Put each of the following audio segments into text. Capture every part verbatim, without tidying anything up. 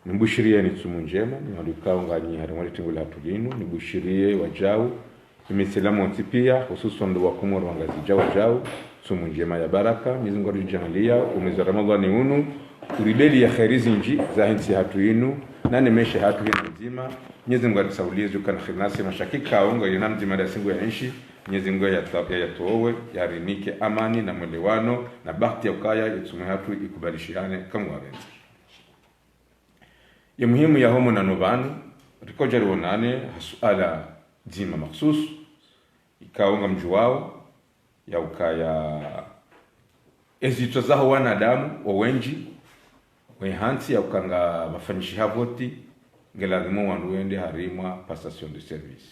Nimbushiriye ni tsumu ndjema, nyi wandru ikao nganyi harimwa le tengo lahatru linu, nibushiriye wadjau, ye maislamu wontsi pia, hususwan ndo wa Komori wa Ngazidja wadjau, tsumu ndjema ya baraka, Mwenyezi Mungu aridjaanliya, o mwezi wa Ramadhani unu, uribeliya kheri zindji, zahe ntsi yahatru inu, na ne maesha yahatru yinu ndzima, Mwenyezi Mungu arisauliye zo kana kheri nasi mashaka ikao, ngayina mdzima ndasi nguyenshi, Mwenyezi Mungu yata-, yayatowe, yarinike amani na mwelewano, na bahati ya ukaya, ye tsumu yahatru ikubalishihane, kamwe warendze. Ye muhimu ya homo nanu pvanu, rikodja rionane ha suala dzima makhsusu, ikao ngamdjuwao, ya ukaya ezitswa zaho wanadamu, wo wendji, we hantsi ya ukanga pvafanyishiha voti, nge lazimu wandru wende harimwa passation de service.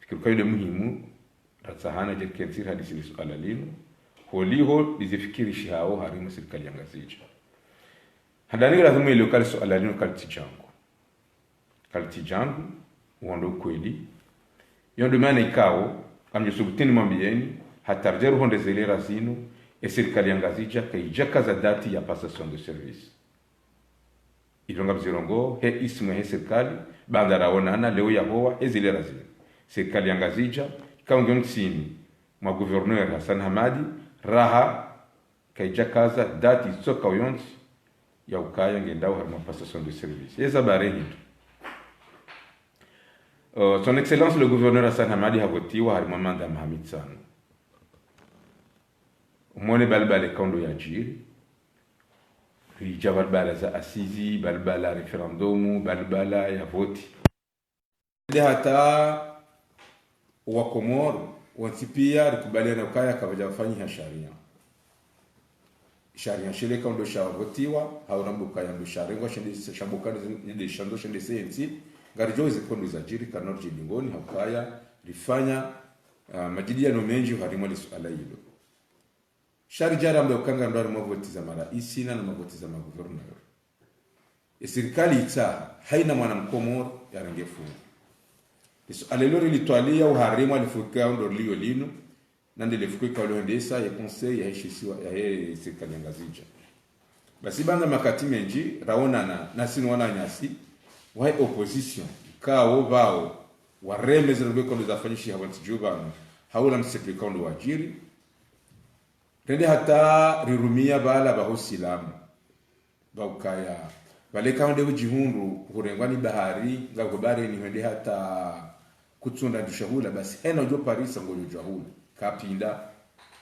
Fikiri ukaya nde muhimu, ratsahana dje rikentsi rihadisi le suala linu, holiho lizifikirishihao harimwa sirikali ya Ngazidja. Handani nge lazimu yelewe ukaya le suala linu kalitsi djangu. Kalitsi djangu, uwo ndo ukweli. Yo ndo maana ikao, ngamdjo subutu nimwambiyeni, hata ridje rihondre ze lera zinu, e sirikali ya Ngazidja, kayidjakaza dati ya passation de service. Izo ngamzirongoao, he ismu he sirikali, baanda raonana, leo yahowa, he ze lera zinu. Sirikali ya Ngazidja, ikao ngiyo ntsini mwa gouverneur Hassan Hamadi, raha, kayidjakaza dati itsokao yontsi, ya ukaya ngendao harimwa passation de service. Yeza bare hindri. Euh, Son Excellence le gouverneur Hassan Hamadi havotiwa harimwa manda maha mitsanu. Umone balibala ikao ndo yadjiri. Ridja balibala za assises, balibala référendum, balibala ya voti. Nde hata wa Komori, wontsi pia rikubaliana ukaya kapvadja pvafanyiha sharia. Sharia shile ikao ndo shavotiwa, hau rambe ukaya ndo sharengwa, shende, shamboka nde, nde shando, shende sentsi, ngaridjuwao ze ikao ndo zadjiri, kana ridjilingoni, ha ukaya, rifanya, ah, majadiliano mendji, harimwa le suala ilo. Sha ridja ramba ukaya ndo harimwa voti za maraisi na, na mavoti za magouverneur. E sirikali itsaha, hayina mwana mkomori yarenge fungu. Le suala lilo rilitwaliya uharimwa le fuku ikao ndo lilo linu, na nde le fuku ikao lihondesa ye conseil yahe shisiwa, yahe sirikali ya Ngazidja. Basi baanda makati mendji, raonana, nasi no wananyasi, wahe opposition, ikao pvao, wareme ze ndrongoo ikao ndo zafanyishiha pvantsi dju pvanu, ha ula mseto ikao ndo wadjiri, rende hata rirumiya pvala pvaho silamu. Pva ukaya, pvale ikao nde udjihundru, hurengwa ni bahari, ngapvo baharini hwende hata kutsunda ndru shahula, basi hena udjo parisa ngodjo djahula. Kapinda,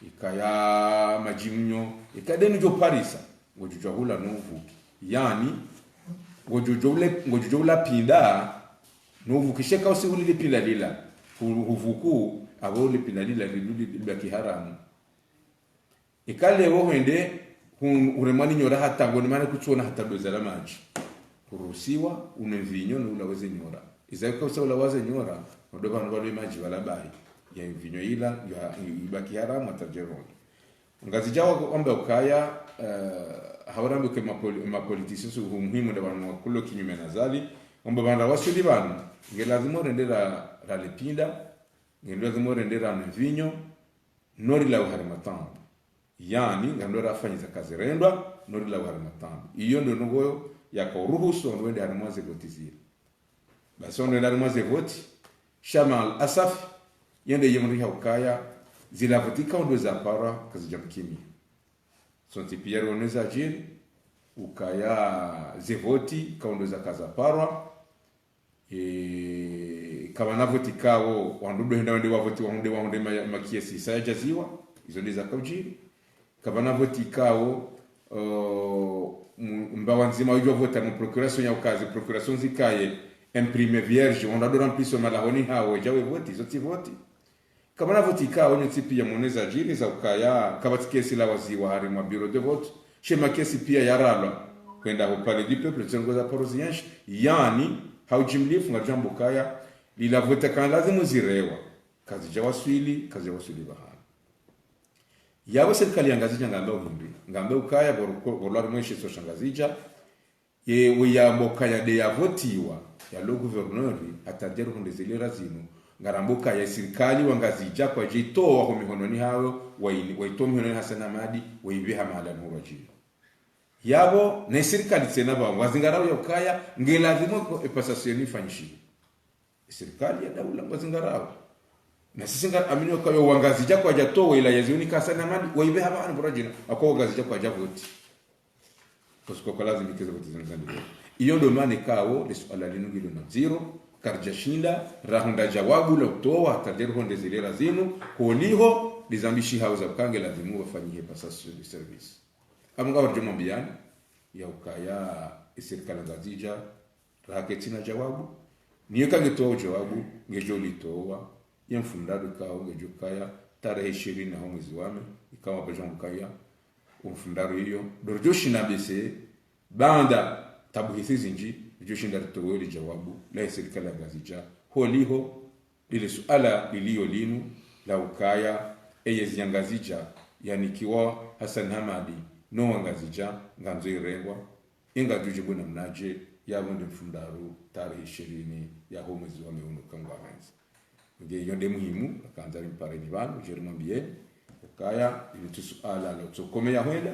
ikaya madjimnyo, ikaya deni udjo parisa, ngodjo djahula no uvuki. Yaani, ngodjo djahula, ngodjo djahula pinda, no uvuki sha eka usi huli le pinda lila, hu-, huvuku, apvo le pinda lila, lilu-, li-, libaki haramu. Eka leo hwende, hu-, huremwa ni nyora hata ngoni mana kutsuona hata doza la madji. Huruhusiwa, unwe mvinyo, no ulawe ze nyora. Iza eka usa ulawa ze nyora, no ndo pvanu pvalwe madji pvala bahi. Ya mvinyo ila, ya, ibaki haramu hata djeronge. Ngazidja wamba ukaya, eh, hau rambe uke mapoli-, mapoliticiens su hu muhimu nda pvanu wakulo kinyume na Azali, wamba pvanu waswili pvanu, nge lazimu rende ra, rale pinda, nge lazimu rende ranwe mvinyo, no rilawe harimwa taabu. Yaani, ngando rafanya ze kazi rendwa, no rilawe harimwa taabu. Iyo ndo ndrongoo yaka uruhusu wandru wende harimwa ze voti zile. Basi wandru wende harimwa ze voti, sha maal asaf, yende yemriha ukaya, zila voti ikao ndo zaparwa, kazidja mkini. Sontsi pia rione zadjiri, ukaya ze voti ikao ndo zaka zaparwa, e, kapvana voti ikao, wandru ndo henda wende wavoti, wahundre, wahundre ma-, makesi isa yadjaziwa, izo nde zaka udjiri. Kapvana voti ikao, o, mu-, mbawa ndzima udjo vota mu procuration ya ukazi, procuration zikaye, imprimé vierge, wandru ndo remplissé malahoni hawo, djawe voti, izo tsi voti. Kapvana voti ikao, nyontsi pia mwone zadjiri za ukaya, kapvatsi kesi lawaziwa harimwa bureau de vote, sha makesi pia yaralwa, hwenda ho Palais du Peuple, ze ndrongoo zaparwa ziyenshi, yaani, ha udjimlifu ngaridjo amba ukaya, lila voti kana lazimu zirewa, kazidja waswili, kazidja waswili pvahanu. Yapvo sirikali ya Ngazidja ngamba uhimbi, ngamba ukaya, pvo-, pvo-, pvolwa harimwa e shisiwa sha Ngazidja, ye, we yamba ukaya nde yavotiwa, yalo gouverneur, hata djeri hundre ze lera zinu, ngaramba ukaya sirikali wa Ngazidja kwadjitowa ho mihononi hawo, wayi-, wayitowa mihononi Hassan Hamadi, wayiveha mahala nuhurwa djini. Yapvo, ne sirikali tsena pvao, ngwazingarao ya ukaya, nge lazimu ko e passation ifanyishihe. Sirikali ya daula ngwazingarao. Na sisi ngari amini ukaya wangazidja kwadja towa ila yazioni kasa na mali, waipve hapvanu pvo radjina, hako wangazidja kwadja voti. Parce que kwa lazima ikeze voti zinu zandile. Iyo ndo mana ikao, le suala linu ngilo na ndziro, karidja shinda, rahundra djawabu la utowa, hata lero honde zilera zinu, holiho, lizambishi hauza kange lazimu wafanyihe passation de service. Amu ngapvo ridjo mwambiani, ya ukaya, e sirikali Ngazidja, raha ketsina djawabu. Niyo kange towa djawabu, ngedjo litowa, ye mfumoraru ikao, ngedjo kaya, tarehi ishirini ya ho mwezi wa me, ikao pvadjo mkaya, o mfumoraru iyo, ndo ridjo shinda mbese, baanda tabu hisi zindji, ridjo shinda ritowe le djawabu, la e sirikali ya Ngazidja, holiho, lile suala lilio linu, la ukaya, eye zi ya Ngazidja, yanikiwa Hassan Hamadi, no wangazidja, ngandzo irengwa, inga djudje bwe namnadje, yapvo nde mfumoraru, tarehi ishirini, ya ho mwezi wa me unu kangwa menzi. Nge iyo nde muhimu, akandza rimpareni pvanu, djeri mwambieni, ukaya, ili tsi suala, lo tsokome ya hwenda,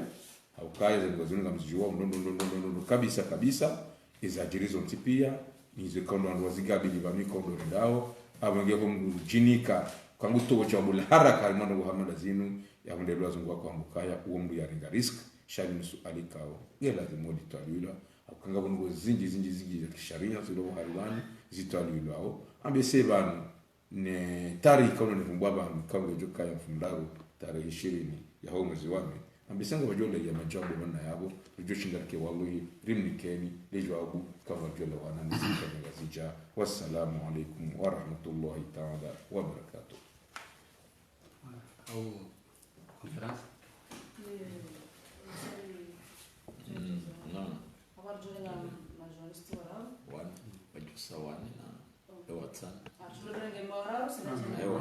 ha ukaya, ze ndrongoo zinu ngamzidjuwa, ndo, ndo, ndo, kabisa, kabisa, iza djiri zontsi pia, nizo ikao ndo wandru wazigabili pvanu ikao ndo rendao, apvo nge ho mdru djinika, kangu towa djawabu la haraka, harimwa ndrongoo hama nda zinu, ya hunde lwa zungu wa kwamba ukaya, uwo mdru yarenga risque, sha linu suala ikao, nge lazimu litwalilwa, ha ukaya ngapvo ndrongoo zindji, zindji, zindji za kisharia, zilo hariwani, zitwalilwao, ambese pvanu, ne tarehi ikao ne vumbwa pvanu, ikao ngedjo kaya mfumoraru, tarehi ishirini, ya ho mwezi wa me. Ambese ngapvadjo leya madjawabu mana yapvo, ridjo shinda rike wallahi, rimnikeni, le djawabu, ikao ngapvadjo lewana, ni sirikali ya Ngazidja. Wassalamu alaikum wa rahmatullahi ta'ala wa barakatuh. Au conférence? Mm, non. Wana, wadjusa wane na, e, watsanu. Ewa.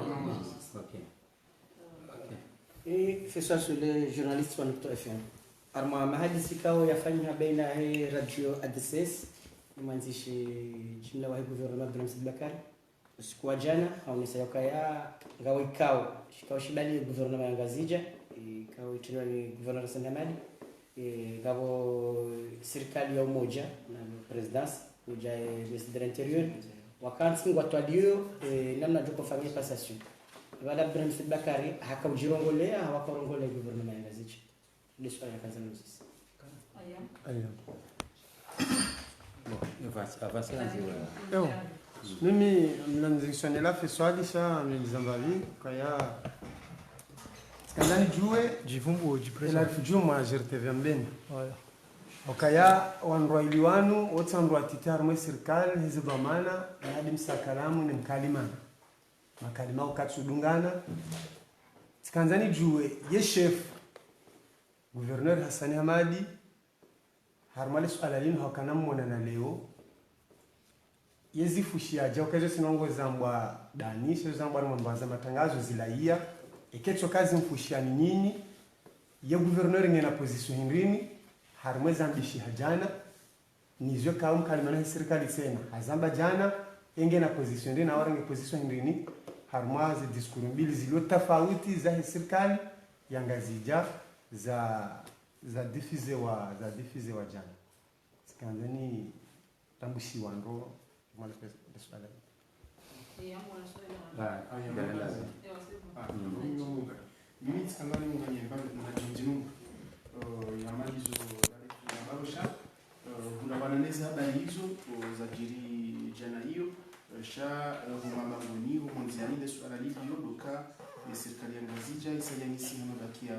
Ok. Ok. E, Faisal Soulé, journaliste wa Nukta F M. Harumwa mahadisi ikao yafanyiha baina he radio A D C S, ni mwandzishi jimla wa he gouvernement Abdulhamid Said Bacar. Usiku wa jana, haonesa yokaya, ngapvo ikao, shikao shibali gouvernement ya Ngazidja, ikao itrendwa ni gouverneur Hassan Hamadi, e, ngapvo sirikali ya umoja, na présidence, uja, e, ministre de l'Intérieur, wakantsi ngwatwalio, e, namna djo ufanya passation. Pvala Abdulhamid Said Bacar, haka udjirongolea, hawaka urongolea gouvernement ya Ngazidja. Nde suala la kwanza nuzisa. Aya. Bon, avance, avance, anzi wewe. Ewa. Mimi, mnanzisha nela fe swali sha, mimi zambali, kaya. Tsikandza nidjuwe, Jivumbu, jipresa. Ela tujuma, G R T V Mbeni. Aya. Okaya, wandru waili wanu, wontsi wandru watiti harumwa e sirikali, hezi dhwamana, na adi msakalamu, ni mkalimana. Makalima ukatsudungana. Tsikandza nidjuwe, ye chef, gouverneur Hassan Hamadi, harumwa le suala linu hawukana mwonana leo. Ye zifushi yadja, uka ezo tsi ndrongoo zambwa dani, tsi zambwa harumwa mbaza matangazo zilaya. Eka tsoka zimfushiyani nyinyi, ye gouverneur ngena position hindrini, harumwa ezambishiha jana, nizo ka umkalimana he sirikali tsena. Hazamba jana, enge na position hindrini, na warenge position hindrini, harumwa ze discours mbili zilio tafauti za he sirikali ya Ngazidja, za, za diffusé wa, za diffusé wa jana. Tsikandza nitambushiwa ndro, mwana pesa, pesa suala. Ah, ah, ya mwana. Ah, mimi tsikandza niungane mbali na djindji nungu. Eh, ya malizo, ya barusha. Eh, hulawana neze habari izo, eh, zadjiri jana iyo. Eh, sha, eh, huma bangoni, humondziani nde suala lilio ndo ka, eh, sirikali ya Ngazidja, isa yanyisi hama bakia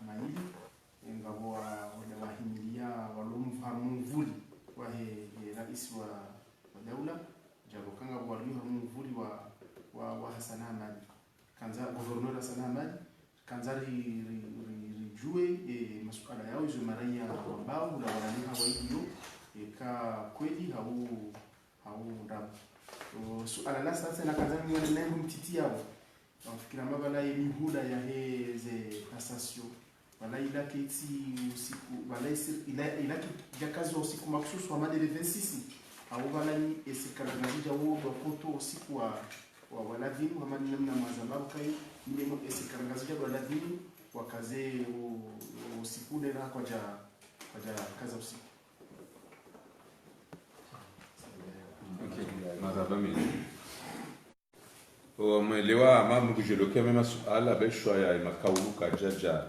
mayili. Ngapvo wa, wale wahimilia, walo mva-, mumvuli wa he, he rais wa, wa daula, djapvo ka ngapvo walio ha mumvuli wa, wa, wa Hassan Hamadi. Kandza, gouverneur Hassan Hamadi, kandza ri, ri, ri, ridjuwe, e, masuala yao, izo maraya wambao, hula wananiha wa iyo, eka kweli hau, hau ndrabo. O, suala la sasa, nakandza niwane naye mtiti yao. Wafikira mapvala ye mihula ya he ze passation. Pvala ila ketsi usiku, pvala isi-, ila, ila ki-, yakazi wa usiku maksusu wa madele vingt-six. Au pvala ni esirikali Ngazidja wo ndo wakoto usiku wa, wa, wa ladhimu, hama ni namna mwaza mbaru kayi, ni nemo esirikali Ngazidja ndo ladhimu, wakaze u-, usiku ule na kwadja Ok, marahaba menji. O, mwelewa, ama mukujelo ke mema suala, be shwaya, e makaulu kadjadja.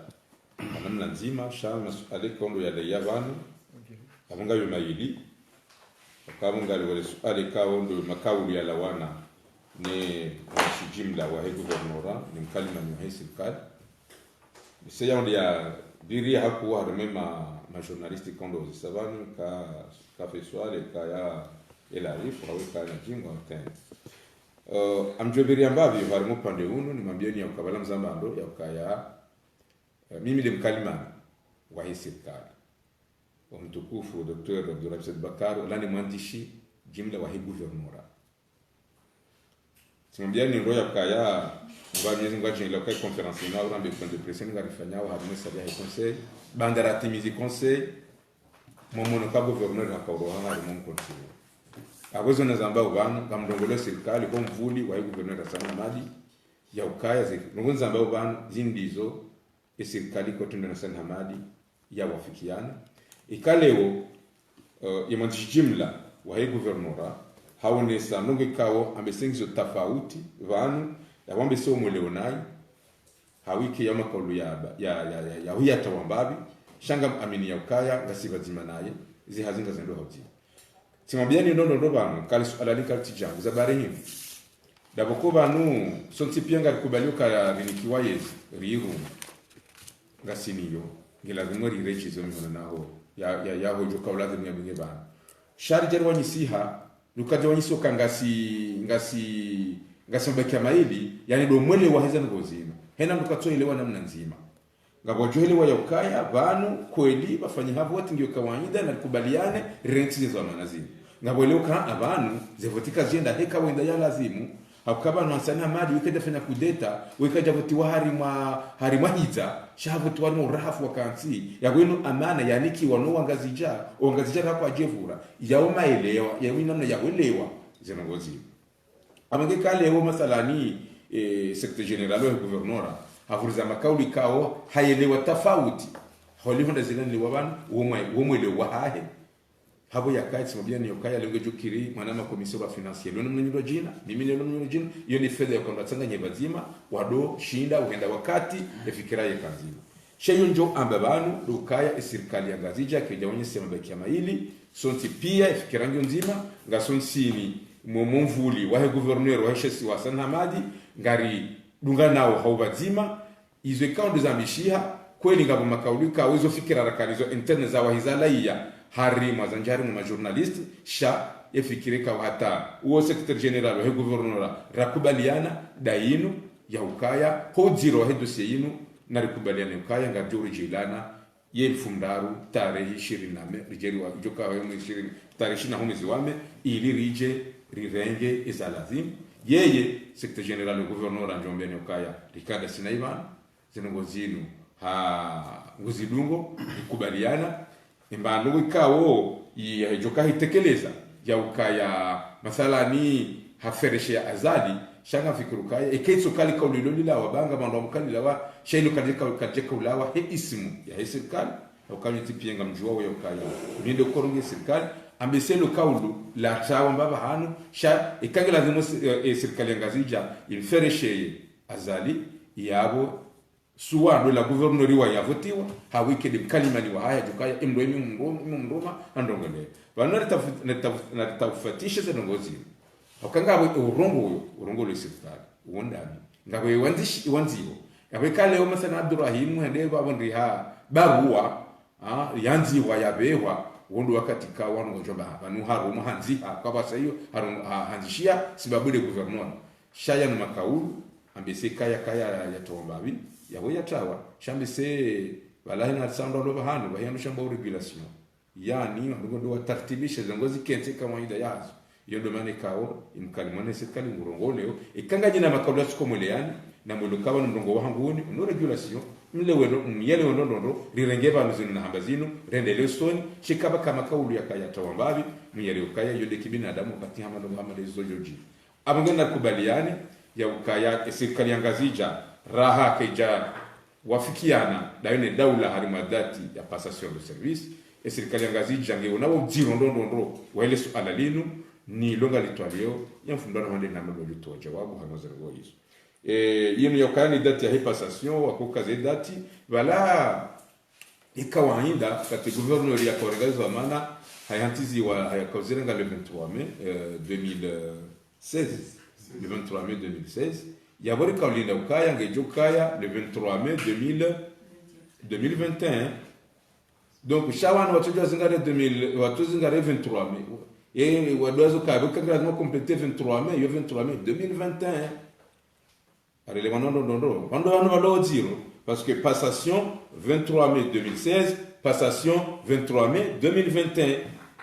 Namna ndzima, sha masuala kaondo yalawa pvanu. Ok. Apvo ngayo mayili. Apvo ngaliwo le suala kaondo makaulu yalawana ne mwandzishi jimla wahe gouvernorat, ne mkalimani wahe sirikali. Seya ondi ya biri haku harumwa ma, ma journaliste kaondo zisa pvanu, ka, ka Faisal, ka ya Elarifu, hawe ka na jingo antenne. Eh, ngamdjo biri amba pvi harumwa upande unu, nimwambieni ya ukaya pvala mzamba ndo, ya ukaya, eh, mimi nde mkalimani wahe sirikali. Wa mtukufu, Docteur Abdourahim Said Bacar, ola nde mwandzishi jimla wahe gouvernorat. Tsimwambiani ndo ya ukaya, ngwa miezi ngwadjinga ukaya conférence inu, au rambe point de presse, ngarifanyao harumwa e salle yahe conseil, baanda ratimizi conseil, mwamono ka gouverneur hakaulawa harumwa o mkontsi. Apvo zo nazamba pvanu, ngamlongolwa e sirikali, ho mvuli, wahe gouverneur Hassani Hamadi, ya ukaya ze, ndrongoo nazamba pvanu, zindizo, e sirikali kotsi ndo na Hassani Hamadi, ya wafikiana. Ika leo, eh, ye mwandzishi jimla wahe gouvernorat, haonesa ndrongoo ikao, amba ze ngizo tafauti, pvanu, ya wambe se omweleo nayi, hawike ya makaulu ya, ya, ya, ya, ya huyata wamba pvi, sha ngamwamini ya ukaya, ngasi pvadzima naye, ze hazi ngazendo hauti. Tsimwambiani ndo ndo ndo pvanu, kali suala li kali tsi djangu, za bari hini. Ndapvo ko pvanu, sontsi pia ngarikubaliyo ukaya rinikiwa yezi, riru. Ngasi nayo, ngilazimu riredjeyi zo mihono naho, ya, ya, ya hodjo ka ulazimu ya binge pvanu. Sha ridjari wanyisiha, lukadja wanyisi uka ngasi, ngasi, ngasi mabaki ya mayili, yaani ndo mwelewa wahe ze ndrongoo zinu. Hena mndru katso elewa namna ndzima. Ngapvo wadjo elewa ya ukaya, pvanu, kweli, pvafanyisha voti ngiyo kawaida, na rikubaliane, rentsi ze zamana zinu. Ngapvo elewa uka, a pvanu, ze voti kazidjenda, he kawaida ya lazimu, hauka pvanu Hassani Hamadi, weka kadjafanya kudeta, weka kadjavotiwa harumwa, harumwa hidza, sha havotiwa harumwa urahafu wa kantsi, ya wenu amana, yanikiwa no wangazidja, wangazidja rakwa djevura, ya umaelewa, ya winamna ya uelewa, ze ndrongoo zinu. Ama nge kale wo masalani, eh, secrétaire général wa gouvernorat, hahuriza makaulu ikao, hayelewa tafauti. Holiho nda zila niliwa pvanu, wo mwe, wo mwelewa wahahe. Hapvo yakaya tsimwambiani ya ukaya leo ngedjo kiri, mwana ma commissaire wa financier. Leo namna nyundo djina, mimi leo namna nyundo djina, iyo ni fedha ya ukandra tsanganye pvadzima, wado, shinda, uhenda wakati, e fikira ye kandzima. Sha iyo ndjo amba pvanu, ndo ukaya e sirikali ya Ngazidja, kedja wanyise mabaki ya mayili, sontsi pia, e fikira ngiyo ndzima, nga sontsini, mwo, mwo mvuli, wahe gouverneur, wahe shesi wa Hassani Hamadi, ngaridunganao ha upvadzima, izo ikao ndo zambishiha, kweli ngapvo makaulu ikao, izo fikira rakana izo interne za wahiza laiya, harumwa zandjari mwa ma journaliste, sha, e fikira ikao hata, uwo secrétaire général, wahe gouverneur, rakubaliana, nda inu, ya ukaya, ho udziro wahe dossier inu, na rikubaliane ukaya, ngaridjo ridjilana, ye mfumoraru, tarehi ishirini na nne, ridjeri wa, idjo kawa ye mwe ishirini, tarehi ishirini na nne mwezi wa nne, ili ridje, rirenge eza lazimu. Yeye, secrétaire général wa gouvernorat ndjo mbeni ukaya, rikada sina ipvanu, ze ndrongoo zinu, ha, nguzidungo, rikubaliana, emba ndrongoo ikao, i, idjo ka hitekeleza, ya ukaya, masalani, hafereshe ya Azali, sha ngamfikiri ukaya, eka itso kali kauli lolilawa, ba ngamwandro wamkalilawa, sha ilo kalidje ka, kalidje kaulawa, he ismu, yahe sirikali, ya ukaya ntsi pia ngamdjuwao ya ukaya, mi nde ukorongoa e sirikali, amba se lo kaulu, latrawa mbapvi hanu, sha, eka nge lazimu si, eh, eh, sirikali ya Ngazidja, imferesheye, Azali, yapvo, suwa ndo la gouverneur wa yavotiwa, hawike nde mkalimani wahahe, djo kaya, emndru emi mndru, emi mndru ma, androngole. Pvanu naritafu, naritafu, naritafautishe ze ndrongoo zinu. Hauka ngapvo urongoa uyo, urongoa le sirikali, uwo ndami. Ngapvo wandzishi, wandziwa. Ngapvo kale o masana Abdurahim, hende pvapvo ndriha, barua, ah, yandziwa yapvehwa, wo ndo wakati ka wanu wadjo amba, pvanu harumwa handziha, kapvatsi iyo, harumwa, ha, handzishiha, sibabu nde gouverneur. Sha yanu makaulu, amba se kaya kaya ya, ya towa mbapvi, yapvo yatrawa. Sha amba se, pvala hina tsandro lo pvahanu, pvahiya ndo shamba régulation. Yaani, wandru ndo watartibishe ze ndrongoo zikentsi kawaida yazo. Iyo ndo mana ikao, imkalimani sirikali ngurongoleo, eka nganyina makaulu ya suko mweleani, na mweleo ka pvanu mrongoo wahangu unu, unu régulation, mleweno, myeleweno ndrongoo, rirenge pvanu zinu nahamba zinu, rendelee usoni, sha eka pvwa ka makaulu yakaya towa mbapvi, myeleo ukaya, iyo nde kibinadamu, wakati hama ndrongoo hama ndezo djodji. Apvo ngena kubaliani, ya ukaya, e sirikali ya Ngazidja, raha kaidja wafikiana, ndayo ne daula harumwa date ya passation de service, E sirikali ya Ngazidja nge wona wo udziro ndo ndo ndo wa ile suala linu, ni lo ngalitwalio, ya mfundana wande na mabeli towa jawabu, hama zero izo. E, yinu ya ukaya ni date yahe passation, wakoka ze date, pvala, ikawaida, kati gouverneur ya Karenga izo amana, hayantiziwa, hayakazirenga le vingt-trois mai, euh, deux mille seize. Le vingt-trois mai deux mille seize. Yapvo rikaulinda ukaya, ngedjo kaya, le vingt-trois mai deux mille, deux mille vingt et un. Donc, sha wanu watsodja zingare deux mille, watsodja zingare vingt-trois mai. E, wadwazo kaya, pvo kaka lazima compléter vingt-trois mai, yo vingt-trois mai deux mille vingt et un. Arele wano ndo ndo ndo. Wando wano walo zero. Parce que passation vingt-trois mai deux mille seize, passation vingt-trois mai deux mille vingt et un.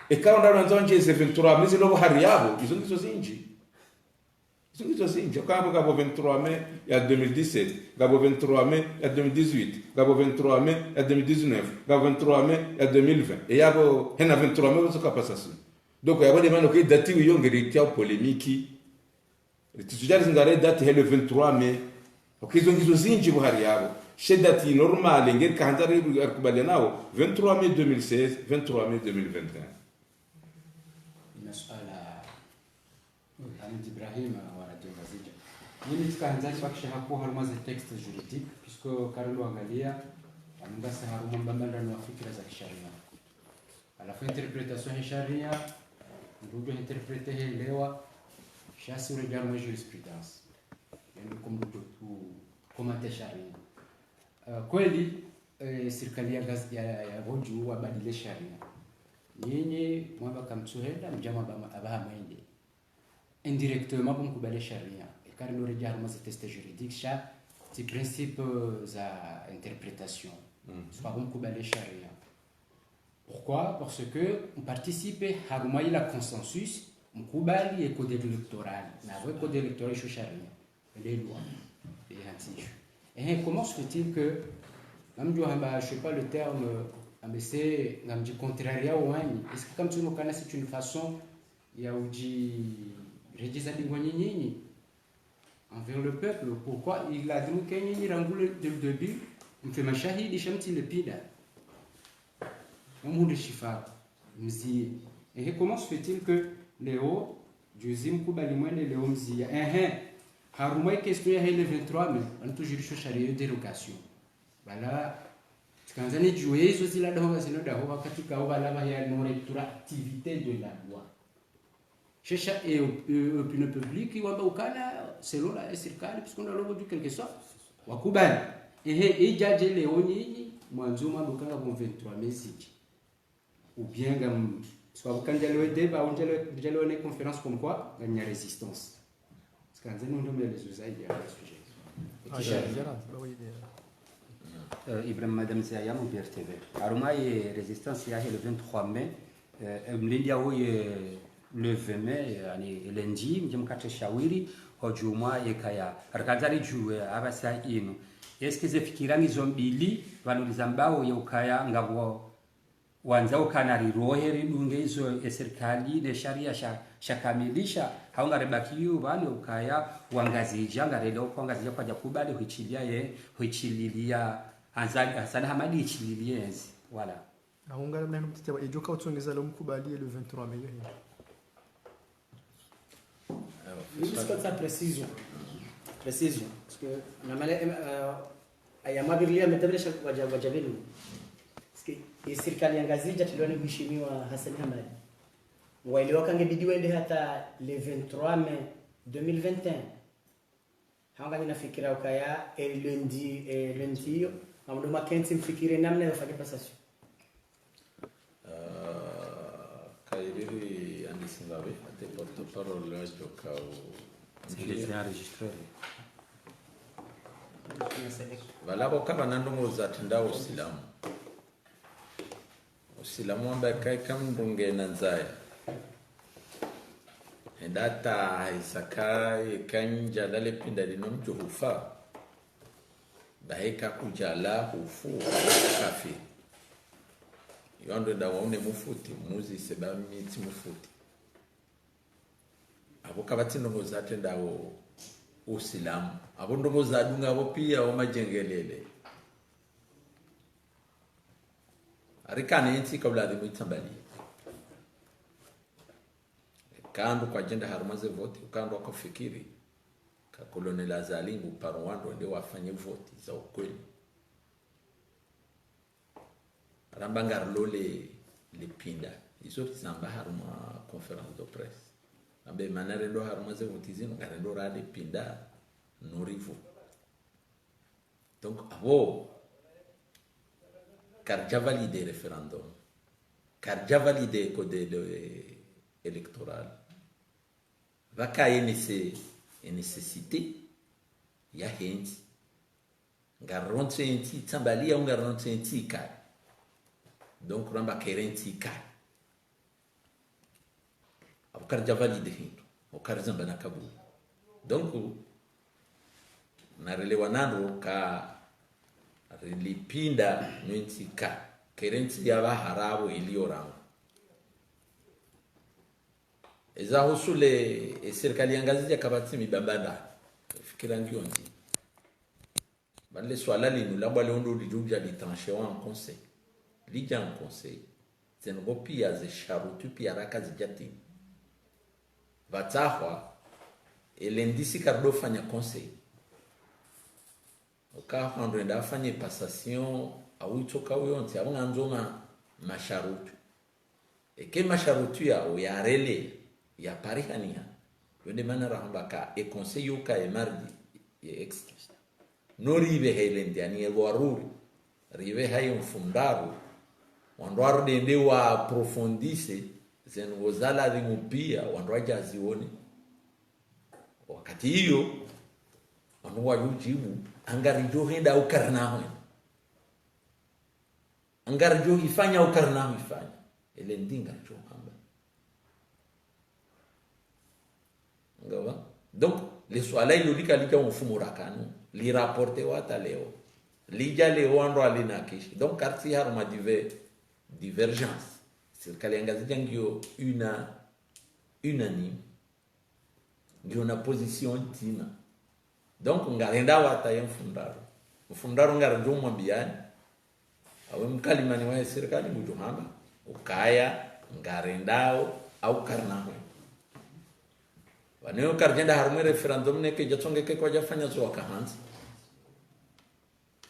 Eka wanda wandzo wandjeze vingt-trois mai zilo hari yapvo, izo ngizo zindji. Izo ngizo zindji. Eka ngapvo vingt-trois mai ya deux mille dix-sept, ngapvo vingt-trois mai ya deux mille dix-huit, ngapvo vingt-trois mai ya deux mille dix-neuf, ngapvo vingt-trois mai ya deux mille vingt. E yapvo, hena vingt-trois mai wozo ka passation. Donc, yapvo nde mana ke date wiyo ngeri tia polémique. Ritsudja rizingare date he le vingt-trois mai. Ok, izo ngizo zindji pvo hari yapvo. She date normale, ngeri kahandza ri-, rikubalianao, vingt-trois mai deux mille seize, vingt-trois mai deux mille vingt et un. Ina suala, Hamid Ibrahim wa Radio Ngazidja. Mimi tsikahandza nibakishe haku harumwa ze texte juridique, puisque kari luangalia, amungase harumwa mbambandano wa fikira za kisharia. Halafu interprétation he sharia, mndru udjo interpréter he elewa, sha si uredja harumwa jurisprudence. Yendo ko mndru udjo commenter sharia. Eh, kweli, eh, sirikali ya Ngaz-, ya, ya pvo dju wabadili sharia. Nyinyi, mwamba kamtsuhenda, mdja mwamba ma-, apvaha mwende. Indirectement, pvo mkubali sharia. Eka ri ndo redja harumwa ze texte juridique, sha, tsi principe za interprétation. Mm. Swa pvo mkubali sharia. Pourquoi ? Parce que mparticipe harumwa ila consensus, mkubali e code électoral. Na we code électoral isho sharia. Les lois. E hantsi isho. Eh, comment se fait-il que, ngamdjo hamba, je sais pas le terme, ambe se, ngamdji contrarier wanyi. Est-ce que kamtsuno kana c'est une façon ya udji redjeza dingoni nyinyi envers le peuple ? Pourquoi il a dit que nyinyi rangu le, dès le début, mfe mashahidi sha mtsi le pida. Mhundre shifaru, mziye. Ehe, comment se fait-il que leo, juzi mkubali mwende leo mziya ? Ehe, harumwa i question yahe le vingt-trois mai, antu jurisho sharia yo dérogation. Pvala, tsikandza nidjuwe izo zila daho ngazino daho wakati kawo pvala pvaya non-rétroactivité de la loi. Sha sha, e, e, opinion publique wamba ukana, selon la sirikali, puisque on a l'ordre du quelque soit, wakubali. Ehe, idjadje leo nyinyi, mwandzo mwambe ukana bon vingt-trois mai zidji. Ou bien ngam, parce que quand j'ai le débat, on j'ai le, j'ai le une conférence comme quoi, il y a une résistance. Parce que quand nous, on met les usages, il y a un sujet. Ah, il y a, il y a, bah oui, il y a. Euh, Ibrahim Madame Ziyaya, mon P R T V. Harumwa ye résistance yahe le vingt-trois mai, euh, mlindi yaho ye le vingt mai, euh, ani lundi, mdje mkatre shawiri, ho djumwa yekaya. Rakandza ridjuwe, apvasa inu. Est-ce que ze fikira ngizo mbili, pvanu rizambao ye ukaya ngapvo wandza ukana rirohe ridunge izo e sirikali ne sharia sha, shakamilisha, hau ngarebakiyo pvanu ukaya wangazidja, ngareleo kwa wangazidja kwadja kubali huichiliya ye, huichililiya, Azali, Azali Hamadi ichililiye enzi. Voilà. Ahunga labda hino mtete wa idjo ka utsongeza lo mkubali le vingt-trois mai yo hino. Mimi sipatsa précision. Précision. Parce que, na male, euh, aya mabirlia metabele sha wadja, wadja benu. Parce que, ye sirikali ya Ngazidja tiliwa ni mheshimiwa Hassan Hamadi. Waelewa kange bidi wende hata le vingt-trois mai deux mille vingt et un. Hanga nina fikira ukaya, e lundi, e lundi yo, ngamdjo makentsi mfikire namna yo fanye passation. Ah, kayiriri andisi ngapvi, ate porte-parole wadjo kau. Ndezi enregistré. Pvala pvo kapvana ndrongoo zatrendao Usilamu. Usilamu wamba eka, eka mndru ngena ndzaya, hende hata haisa ka, eka ndjala le pinda linu mdjo hufa, bahi eka kudjala hufu, kafiri. Yo ndo enda waone mufti, muzise ba mi tsi mufti. Apvo kapvatsi ndrongoo zatrendao Usilamu. Apvo ndrongoo zadunga apvo piya wo madjengelele. Arikana entsi kaula adhimu itsambaliye. Eka wandru kwadjenda harumwa ze voti, eka wandru wakofikiri ka Colonel Azali ngu paro wandru wende wafanye voti za ukweli. Ramba ngarilo le, le pinda. Izo rizamba harumwa conférence de presse. Ramba mana rendo harumwa ze voti zinu, ngarendo rale pinda, no rivu. Donc, apvo, karidja valider référendum. Karidja valider code éle-, électoral. Pvaka ye nécé-, ye nécessité yahe ntsi. Ngarirontsi entsi itsambaliye, au ngarirontsi entsi ikaye. Donc, ramba kere entsi ikaye. Apvo karidja valider hindru, apvo karizamba na kabuli. Donc, narelewane ndro ka rili pinda no entsi ka, kere entsi ya pvahara apvo iliyo rangu. Eza husu le, e sirikali ya Ngazidja kapvatsi mibambanda. Fikira ngiyo ndji. Mana le swala linu lambwa leo ndo lidjo dja litranchewa en conseil. Lidja en conseil. Ze ndrongoo pia ze sharuti pia raka zidja tini. Pvatsahwa, e lundi si karido fanya conseil. Oka hwandru enda afanye passation, au itsoka uyontsi, au ngandzo ma, masharuti. Eka masharuti yao yarele, yaparihaniha. Yo nde mana rahamba ka, e conseil yoka e mardi, ye extra. No ripvehe le lundi, ani e lwaruri. Ripvehe ye mfumoraru. Wandru warudi wende wa approfondisse, ze ndrongoo za ladhimu pia, wandru wadje wazione. Wakati iyo, wandru wadjo djibu, ngaridjo henda au karina hwenda. Ngaridjo hifanya au karina hifanya. E lundi ngaridjo hamba. Ngawa. Donc, le swala ilo lika lidja mfumo rakanu, li rapportewa hata leo. Lidja leo wandru walinakishi. Donc, karitsi harumwa diver-, divergence. Sirikali ya Ngazidja ngiyo una-, unanime. Ngiyo na position ndzima. Donc, ngarendao hata ye mfumoraru. Mfumoraru ngaridjo mwambiani. Awe mkalimani wahe sirikali ngudjo hamba. Ukaya, ngarendao, au karina hwenda. Pvanu yo karidjenda harumwa e référendum neka idja tsongeke kwadja fanya zo waka hantsi.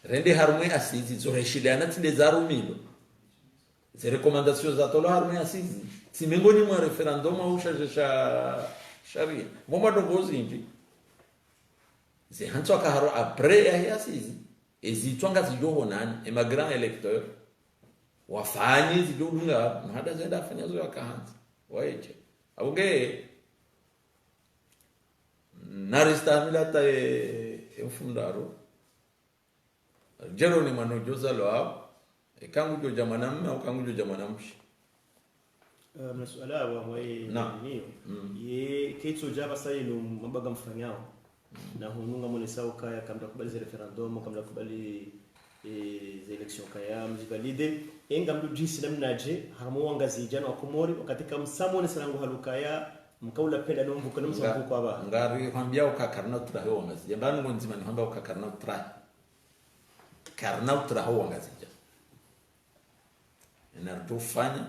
Rende harumwa e assises, zo reshiliana tsi nde zarumilwa. Ze recommandations zatolwa harumwa e assises. Tsi mengoni mwa référendum au shaje sha, sharia. Mo madongo zindji. Ze hantswa ka haro après yahe assises. Ezi tswa ngazidjo honani, e ma grands électeurs. Wafanye zidjo dunga, mahada zenda afanya zo waka hantsi. Wayeche. Apvo nge, naristahamili hata e, e mfumoraru. Djeli ni mwana udjo zalwa, eka ngudjo dja mwanamme, au eka ngudjo dja mwanamshe. Eh, masuala wa, wa, e, Na. Niyo. Mm. Ye, ketso dja pvasa yinu mabanga mfanyao. Mm. Na hunu ngamonesao ukaya kamdja kubali ze référendum, kamdja kubali, e, ze élections kaya, mzivalide. E ngamdjo djisi namnadje, harumwa wangazidja no wakomori, wakati kamsamonesa nangu hali ukaya, mkaula penda no mvuka, no msamvuko aba. Ngarihwambia uka karina utrahe wangazidja. Mbani ngo ndzima nihwambia uka karina utrahe. Karina utrahe wangazidja. Ena ridjo fanya,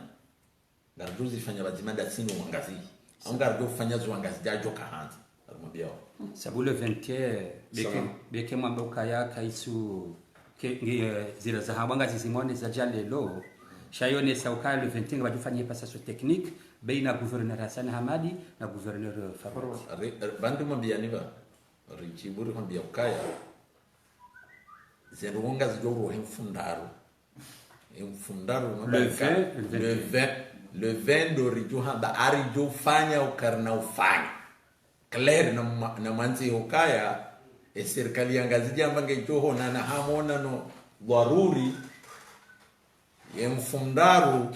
ngaridjo zifanya pvadzima ndasi no wangazidja. Au ngaridjo fanya zo wangazidja wadjo ka hantsi. Ngarimwambiao. Sabu le vingt et un, beke, Sawa. Beke mwamba ukaya kaitsu, ke, nge, eh, zila za hamba ngazi zimone zadja leo. Sha yonesa ukaya le vingt et un ngapvadjo fanya passation technique, baina gouverneur Hassan Hamadi na gouverneur, eh, Farwati. Re, re, pvandru mwambiani pva. Ridjibu rihwambia ukaya. Ze ndrongoo ngazidjo rohe mfumoraru. E mfumoraru no Le barika. Vingt, le vingt et un. Le vingt, le vingt ndo ridjo hamba, aridjo fanya ukarina ufanya. Clair na ma-, na mantsi hukaya, e sirikali ya Ngazidja amba ngedjo honana ha monano dharuri, ye mfumoraru,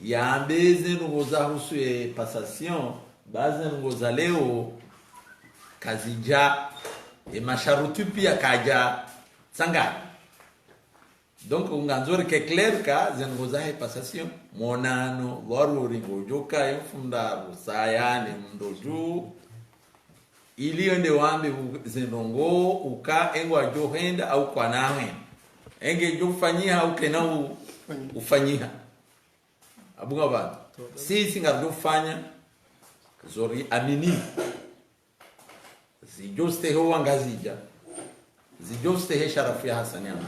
yambe ze ndrongoo za husu ye passation, ba ze ndrongoo za leo, kazidja, e masharuti pia kadja tsanganya. Donc, ngandzo rike clair ka, ze ndrongoo zahe passation, monano, dharuri ngodjo ka, ye mfumoraru, saya ne mndru dju, ili wende wambe u-, ze ndrongoo, uka, e ngwadjo henda, au kwana hwenda. Enge djo ufanyiha ukena u-, ufanyiha. Abunga bana. Sisi ngaridjo ufanya zo riamini. Zidjo ustehi wangazidja. Zidjo ustehi sharafu ya Hassani Hamadi.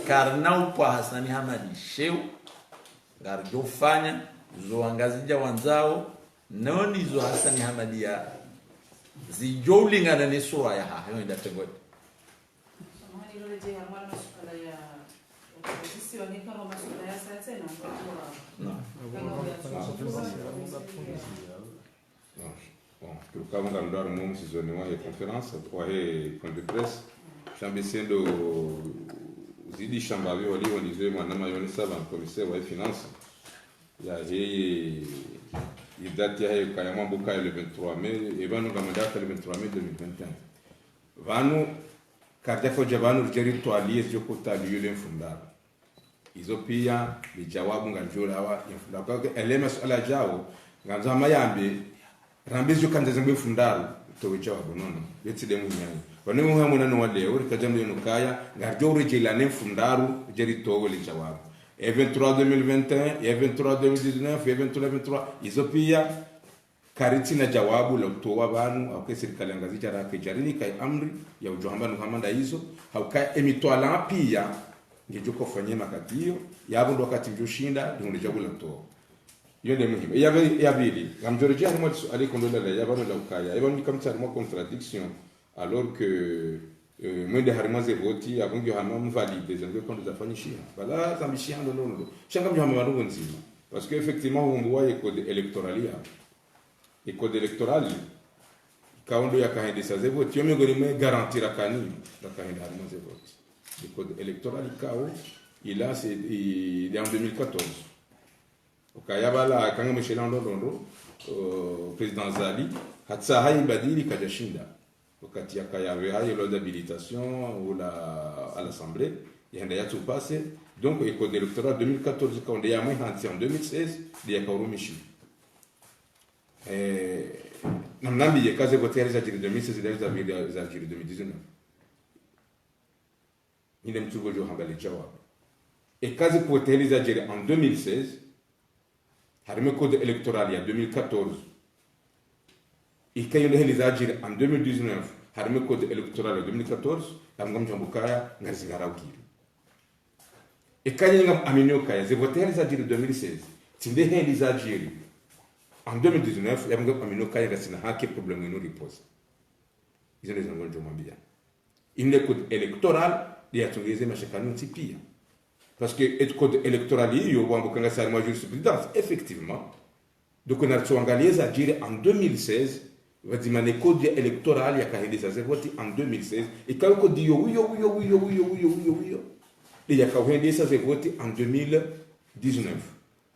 Karina upva Hassani Hamadi sheo. Ngaridjo ufanya zo wangazidja wandzao. Noni zo Hassani Hamadi ya. Zidjo ulingana ne sura yahahe. Yo enda tengwe. Samahani, lole je, harumwa masuala ya opposition, ni kama masuala ya sasa na mkuu wa. Non. Kama ya Non. Bon, kama ngamdru harumwa msizoni wahe conférence, wahe point de presse, shambi sendo zidi shamba vyo wali wandize mwana mayoni saba commissaire wahe finance. Yahe, ye date yahe kaya mwambo kaya le vingt-trois mai, e pvanu ngamdaka le vingt-trois mai deux mille vingt et un. Pvanu, karidja fodja pvanu ridje ritwaliye zidjo kota liyo le mfumoraru. Izo piya, ni djawabu ngamdjo lawa ye mfumoraru. Kwa hiyo, ele masuala djao, ngamdjo hama yambe, rambe zidjo kandza zengwe mfumoraru, towe djawabu nono. Yo tsi de muhimu. Pvanu muhimu nano wa leo, rikadja mlio nukaya, ngaridjo uredjeyi lane mfumoraru, ridje ritowe le djawabu. E vingt-trois deux mille vingt et un, e vingt-trois deux mille dix-neuf, e vingt-trois vingt-trois, izo piya, karitsina djawabu la utowa pvanu, hauka ye sirikali ya Ngazidja rake djarinika ye amri ya udjo hamba nuhama nda izo, hauka ye mitwalaa piya, ngedjo kofanye makati iyo, yapvo ndo wakati ndjo shinda, ndihundre djawabu la utowa. Iyo nde muhimu. Ya pvi-, ya pvili, ngamdjo redjeyi harimwa suala ikondro lala, ya pvanu la ukaya, ya pvanu kamtsi harimwa contradiction, alors que, euh, mwende harimwa ze voti, apvo ngiyo hama mvalide, zengwe kondo zafanyishiha. Pvala zambishiha ndo ndo ndo. Sha ngamdjo hama pvanu ndzima. Parce que effectivement, humbuwa ye code électoral ya. Ye code électoral, ikao ndo yakahendesa ze voti, yo miongoni mwe garantie rakanayo, rakahenda harimwa ze voti. Le code électoral ikao, il a, c'est, il est en deux mille quatorze. Ukaya pvala, kanga mshelando ndo ndo, euh, président Azali, hatsaha ibadili kadja shinda. Wakati yakaya pveha ye loi d'habilitation ou la, à l'Assemblée, yahenda yatsu passer. Donc, ye code électoral deux mille quatorze, ikao nde yamwe hantsi en deux mille seize, nde yakaurumishi. Eh, namnambiye, eka ze voti heli zadjiri deux mille seize, heli zadjiri, zadjiri deux mille dix-neuf. Ninde mtsugo djo hamba le djawabu. Eka ze voti heli zadjiri en deux mille seize, harimwa code électoral ya deux mille quatorze. Ika yo nde heli zadjiri en deux mille dix-neuf, harimwa code électoral ya deux mille quatorze, ya mngamdjo hamba ukaya, ngazingara ukiri. Eka nyinyi ngamwaminio ukaya, ze voti heli zadjiri deux mille seize, tsi nde heli zadjiri en deux mille dix-neuf, ya mngamwaminio ukaya, ngasina haki problème inu ripose. Izo nde zangu ndjo mwambia. Inde code électoral, nde yatsongeze mashakani ntsi piya. Parce que ye code électoral iyo, wambo kanga sari mwa jurisprudence, effectivement. Donc, naritso angaliye zadjiri en deux mille seize, pvadzima ne code électoral yakahendesa ze voti en deux mille seize, ikao code iyo, iyo, iyo. Nde yakauhendesa ze voti en deux mille dix-neuf.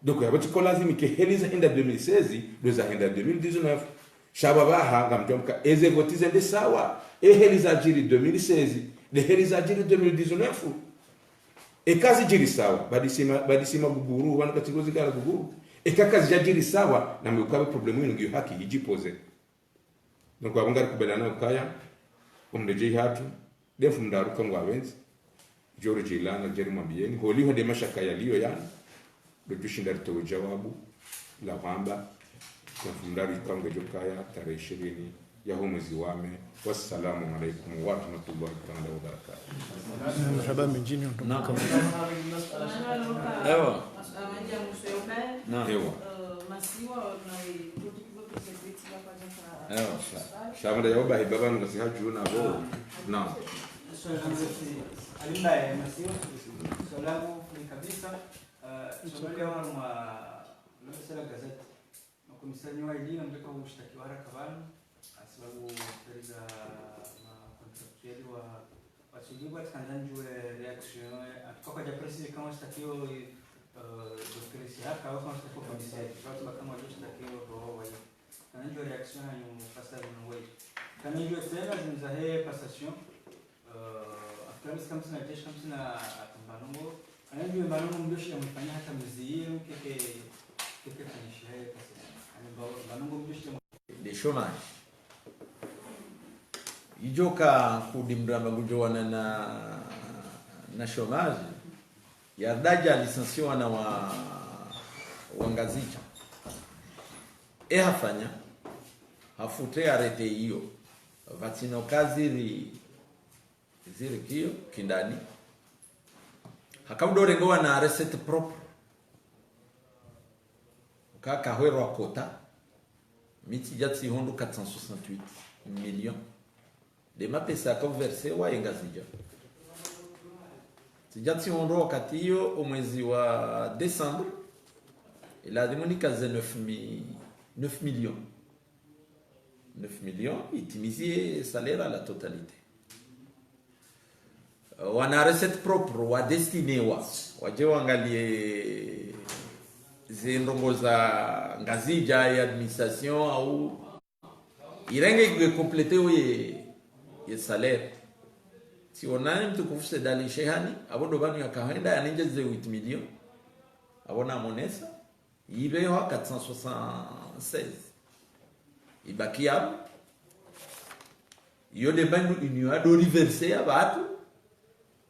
Donc, yapvo tsi ko lazimu ke heli zahenda deux mille seize, ndo zahenda deux mille dix-neuf. Sha pvapvaha, ngamdjo amba uka, eze voti zende sawa, e heli zadjiri deux mille seize, nde heli zadjiri deux mille dix-neuf. Eka zidjiri sawa, badi sima, badi sima guguru, pvanu katsi ngozi kala guguru. Eka kazidjadjiri sawa, nambe uka pvo problème inu ngiyo haki, idjipose. Donc, apvo ngarikubaliana ukaya, omredjeyi hatru, nde mfumoraru kangwapvendzi, djo redjeyi lana, djeri mwambiyeni, holiho nde mashaka yaliyo yanu, ndo djushinda ritowe djawabu, la hwamba, nde mfumoraru ikao ngedjo kaya, tarehi ishirini, yaho mwezi wa mai. Wassalamu alaikum warahmatullahi taala wabarakatuh. Marahaba mingi, ni ndo Naam. Ewa. Naam. Ewa. Ewa, sha-, shamada ya waba hiba pvanu ngasi hadju na bo. Naam. Swala langu ni kabisa, eh, swala ya mwa, mwa sala gazeti. Makomisari waili ngamdjo ushtakiwa haraka pvanu, hasibabu feri za macontractuel wa, watsulipvwa. Tsikandza ndjuwe réaction, eh, en tout cas, kwadja préciser kama washtakiwa, eh, docteur Isihaka, au kama washtakiwa komisari, kwa sababu kama wadjo shtakiwa roho waili. Tsikandza ndjuwe réaction hanyu passer no waili. Tsikandza ndjuwe tsena zinu zahe passation, eh, after Miss kamsina jeshi kamsina atamba nongo. Anadjuwe mbanongo mdjoshi ya mfanya hata mziri, keke, keke fanyisha ye pasi. Ani mba-, mbanongo mdjoshi ya mfanya. Nde chômage. Idjoka kudi mramba ngudjo wana na, na chômage, ya daja licencier wana wa, wa Ngazidja. E hafanya, hafutre arrêté iyo. Pvatsina uka ziri, ziri kiyo, kindani. Haka udo renga wana recette propre. Uka kahwerwa quota. Mi tsidja tsihundru quatre cent soixante-huit millions. Nde mapesa yaka verser wa ye Ngazidja. Tsidja tsihundru wakati iyo omwezi wa décembre, ilazimu nikaze neuf mi-, neuf millions. Neuf millions, itimizie salaire à la totalité. Wana recette propre, wa destiné wa, wadje wangalie ze ndrongoo za Ngazidja ye administration au irenge nge compléter ye, ye salaire. Tsiona mtukufu Said Ali Chehani, apvo ndo pvanu yakahenda yanenje ze huit millions. Apvo namonesa, ipveha quatre cent soixante-seize. Ibaki yapvo. Iyo nde mbandru union yado reverser ya pvatru,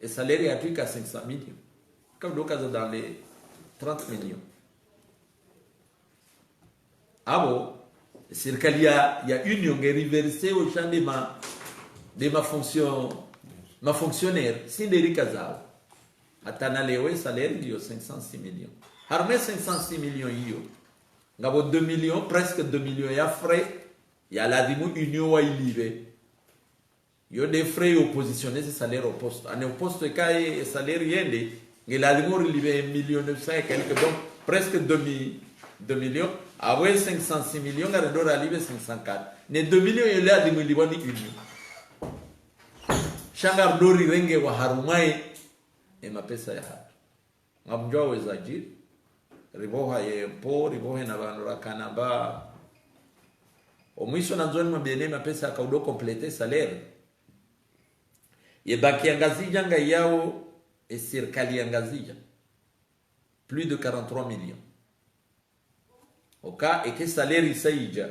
e salaire yatru ika cinq cent millions. Ka udo kaza dans les trente millions. Apvo, sirikali ya, ya union nge reverser o sha nde ma, nde ma fonction, ma fonctionnaire, tsi nde rikazao. Hata na leo e salaire iyo cinq cent six millions. Harumwa e cinq cent six millions iyo, ngapvo deux millions, presque deux millions ya frais, ya lazimu union wa ilipve. Yo nde frais yo positionner ze salaire au poste. Ane au poste eka e salaire yende, nge lazimu rilipve un million neuf cents et quelques, donc presque deux mi-, deux millions. Apvo e cinq cent six millions, ngarendo ralipve cinq cent quatre. Ne deux millions yo lazimu ilipvwa ni union. Sha ngarendo rirengewa harumwa e, e mapesa yahatru. Ngamdjuwa weza djiri, ripvoha ye impôt, ripvohe na pvanu rakana mba. Omwiso nandzo nimwambie ne mapesa yaka udo compléter salaire. Ye banki ya Ngazidja ngayao, e sirikali ya Ngazidja. Plus de quarante-trois millions. Oka, eke salaire isa idja.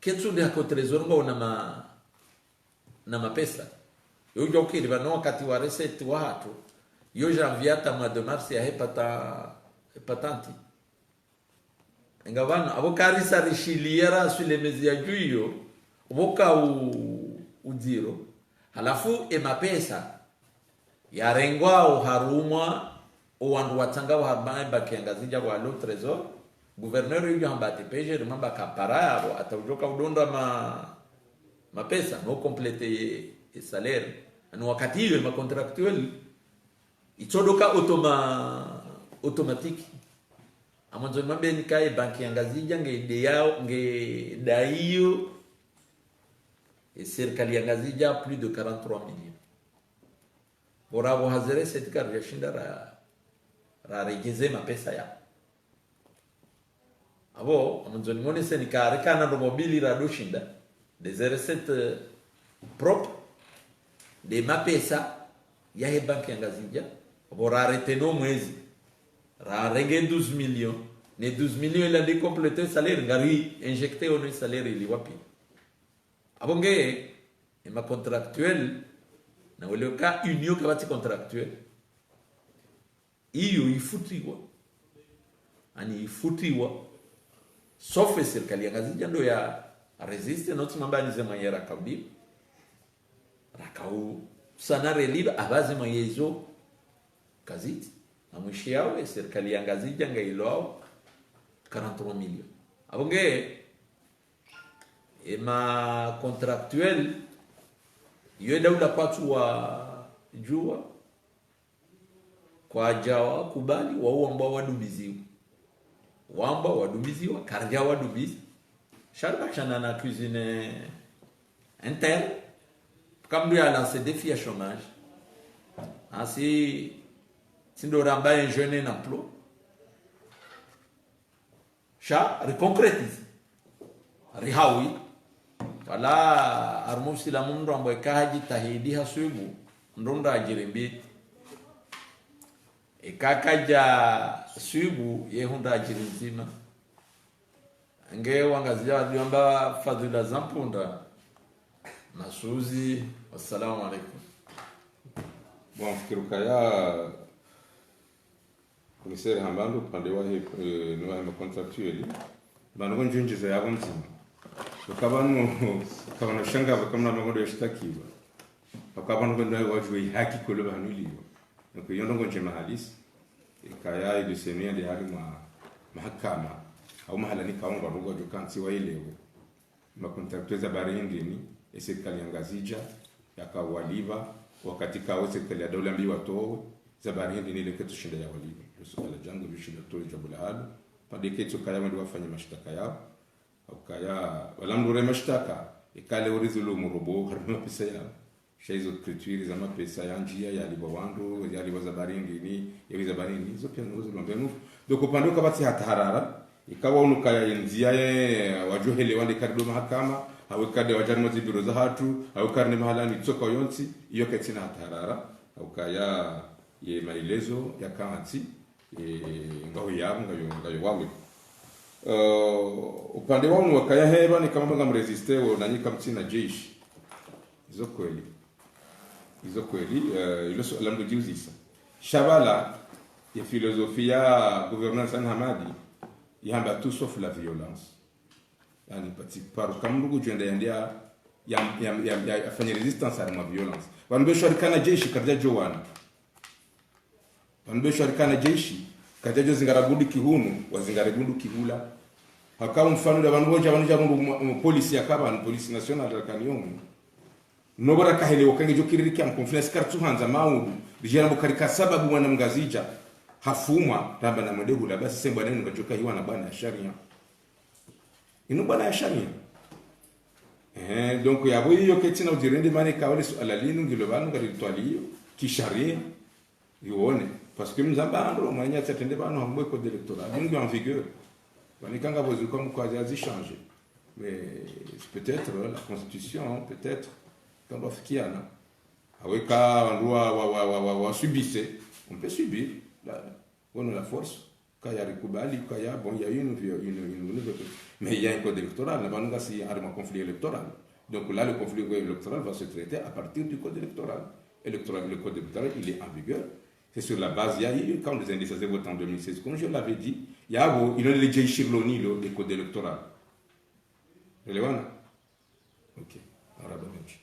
Ketsu nde hako trésor ngwaona ma, na mapesa. Yo udjo ukiri pvanu wakati wa recette wahatru. Yo janvier hata mois de mars yahe pata, patente. Inga pvanu, apvo karisa rishiliya ra sule mezi ya dju iyo, apvo ka u, udziro. Halafu e mapesa yarengwa oharumwa, o wandru watsanga oharumwa e banki ya Ngazidja pvwa lo trésor. Gouverneur yudjo hamba ati peje, rimamba kapara yapvo, hata udjoka udonda ma, mapesa, no compléter ye, ye salaire. Anu wakati iyo, ma contractuel, itsodoka automa-, automatique. Amwandzo nimwambie nika e banki ya Ngazidja nge nde yao, nge ndayo, e sirikali ya Ngazidja plus de quarante-trois millions. Bora pvo hazere seti karidja shinda ra, ra redjeze mapesa ya. Apvo, amwandzo nimonese nika reka na ndrongoo mbili rado shinda. Nde ze recette propre, nde mapesa yahe banki ya Ngazidja. Apvo ra arrêter no mwezi. Ra renge douze millions. Ne douze millions ila nde compléter salaire, ngari injecter ono salaire ili wapi. Apvo nge, e ma contractuel, na wele ka union kapvatsi contractuel. Iyo ifutriwa. Ani ifutriwa. Sauf e sirikali ya Ngazidja ndo ya résister, no tsi mamba ni ze mwenye rakaudi. Rakau sana relipva, apva ze mwenye izo kazitsi. Na mwishi yao, e sirikali ya Ngazidja ngailwao quarante-trois millions. Apvo nge, e ma contractuel, yo e daula kwatsu wadjuwa, kwadjawa kubali, wao wamba wadumiziwa. Wamba wadumiziwa, karidja wadumizi. Sha ribakishana na cuisine interne, kamdu ya lancer défi ya chômage. Asi, tsi ndo ramba un jeune en emploi. Sha, ri concrétiser. Rihawi. Wala, harumwa usilamu mndru ambao eka hadjitahidi haswibu, ndo hundra adjiri mbili. Eka kadja swibu, ye hundra adjiri ndzima. Nge wangazidja wadjo amba fadhila za mpunda. Masuzi, wassalamu alaikum. Bon, fikiri ukaya, commissaire hamba ndo upande wahe, eh, ni wahe ma contractuels. Pvanu ngondjo ndjiza yapvo mdzima. Uka pvanu, uka pvanu shanga pvwa kamna makondo ya shitakiwa. Uka pvanu ngondjo wadjuwe haki kweli pvanu iliyo. Donc, iyo ndrongoo ndjema halisi. Ikaya ili senior ndi harimwa mahakama. Au mahala ni kaungwa rogo djo kantsi wa ilewe. Ma contractuels za bari hindrini, e serikali ya Ngazidja, yaka walipva, wakati kawo serikali ya daula mbi watowe, za bari hindrini ile ketsu shinda ya walipva. Lo suala djangu lishinda tole djabu la halo, pvandze ketsu kaya wende wafanye mashtaka yao, au kaya, wala mndru re mashtaka, ikale uri dhulumu robo, harimwa mapesa yao. Sha izo écriture za mapesa ya ndjia, yalipva wandru, yalipva za bari hindrini, yalipva za bari hindrini, izo pia nungu zilombe nufu. Donc, upande uka pvatsi hata harara, ikawa unu kaya ye ndzia ye, wadjo hele wande kari ndo mahakama, hawe kari wadjari mwa zibiro za hatru, hawe kari ne mahala ni tsoka yontsi, iyo kaitsina hata harara, au kaya ye maelezo ya kantsi, eh, ngayo yapvo, ngayo, ngayo wawe. Eh, upande wanu wakaya hepva ni kama nga mrésisté wo nanyi kamtsina jeshi. Izo kweli. Izo kweli, eh, ilo suala mndru djiuzisa. Sha pvala, ye philosophie ya gouverneur Hassan Hamadi, yamba tout sauf la violence. Yaani, pvatsi paro kamndru kudjwenda yende ya, ya, ya, ya, ya, yafanye résistance harimwa violence. Pvanu be shwarikana jeshi karidja djo wana. Pvanu be shwarikana jeshi, karidja djo zingara bunduki hunu, wazingare bunduki hula. Haka mfano nda pvanu pvondja pvanu dja mndru mwa-, mwa-, polisi yaka pvanu, police nationale rakani yomu. Nopvo rakahele wo kange djo kiririki am confiance karitsu handza maudu, ridjera mbo karika sababu mwana Mngazidja hafumwa, ramba na mwende hula, basi sembwa nenu ngadjo kahiwa na bwana ya sharia. Inu bwana ya sharia. Eh, donc, yapvo iyo kaitsina udjirende mana ikawo le suala linu ngilo pvanu ngaritwaliyo, kisharia, iwone. Parce que mzamba andro, mwananya tsatrende pvanu hambwe code électoral, donc en vigueur. Pvanu kanga pvozi kwa mkwazi azi changer. Mais c'est peut-être, euh, la constitution, peut-être, kamba fikiana. Aweka, wandru wa, wa, wa, wa, wa, wa subisse, on peut subir. La, on a la force. Kaya rikubali, kaya, bon, il y a une, une, une, une, mais il y a un code électoral, na pvanu ngasi harimwa conflit électoral. Donc là, le conflit électoral va se traiter à partir du code électoral. Électoral, le code électoral, il est en vigueur. C'est sur la base, il y a eu, quand les indices avaient voté en deux mille seize, comme je l'avais dit, il y a, bon, il y a le J. Shirloni, le, le code électoral. Elewana? Ok. Marahaba mendji.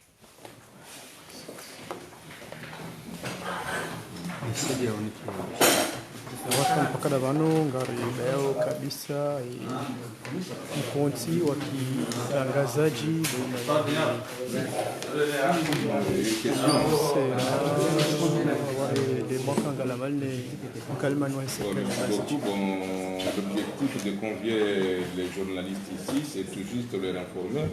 Merci bien, on est. Waka mpaka nda pvanu, ngaridayo kabisa, eh, mkontsi wa kitrangazadji, c'est, wale, de mwaka ngala mali ne mkalimani wa Bon, merci beaucoup. Bon, l'objectif de convier les journalistes ici, c'est tout juste leur informer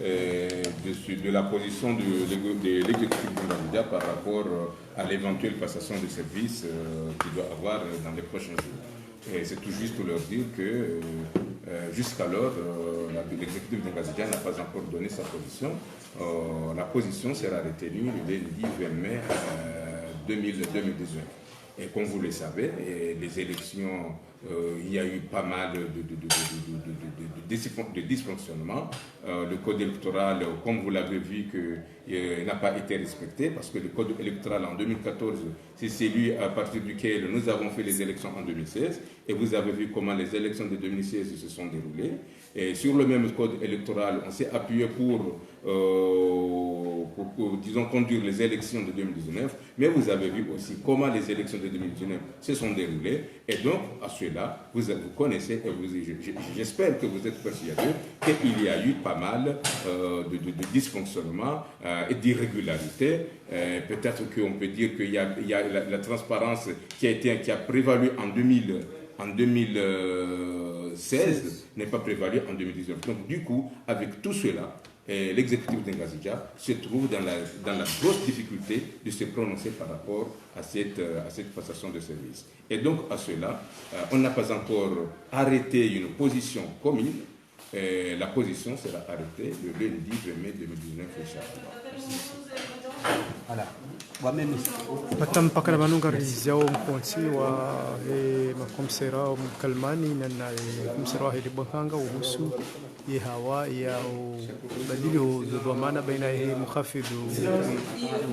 euh, de, de la position de, de l'exécutif de Ngazidja par rapport, euh, à l'éventuelle passation de service, euh, qu'il doit avoir, euh, dans les prochains jours. Et c'est tout juste pour leur dire que, euh, euh, jusqu'alors, euh, la, l'exécutif de Ngazidja n'a pas encore donné sa position. Euh, la position sera retenue le lundi vingt mai, euh, deux mille, deux mille dix-neuf. Et comme vous le savez, et les élections, euh, il y a eu pas mal de, de, de dysfon-, de dysfonctionnements. Euh, le code électoral, euh, comme vous l'avez vu, que, euh, n'a pas été respecté parce que le code électoral en deux mille quatorze, c'est celui à partir duquel nous avons fait les élections en deux mille seize. Et vous avez vu comment les élections de deux mille seize se sont déroulées. Et sur le même code électoral, on s'est appuyé pour, euh, pour, pour, disons, conduire les élections de deux mille dix-neuf. Mais vous avez vu aussi comment les élections de deux mille dix-neuf se sont déroulées. Et donc, à cela, vous, vous connaissez, et vous, je, je, j'espère que vous êtes persuadés qu'il y a eu pas mal, euh, de, de, de dysfonctionnements, euh, et d'irrégularités. Euh, peut-être qu'on peut dire qu'il y a, il y a la, la transparence qui a été, qui a prévalu en deux mille, en deux mille seize, n'est pas prévalue en deux mille dix-neuf. Donc, du coup, avec tout cela, euh, l'exécutif de Ngazidja se trouve dans la, dans la grosse difficulté de se prononcer par rapport à cette, euh, à cette passation de service. Et donc, à cela, euh, on n'a pas encore arrêté une position commune. Euh, la position sera arrêtée le lundi vingt mai deux mille dix-neuf, Inch'Allah. Merci. Voilà. Wa mimi. Hata mpaka na pvanu ngariziao mkontsi wahe makomisera wa mkalimani na, na, eh, komisera wahe Dibwankanga uhusu ye hawa ya ubadili ho dhwamana baina ye muhafidhu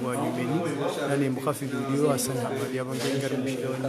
wa nyumeni na ne muhafidhu ulio Hassan Hamadi ya pvanu ngari mshidoni.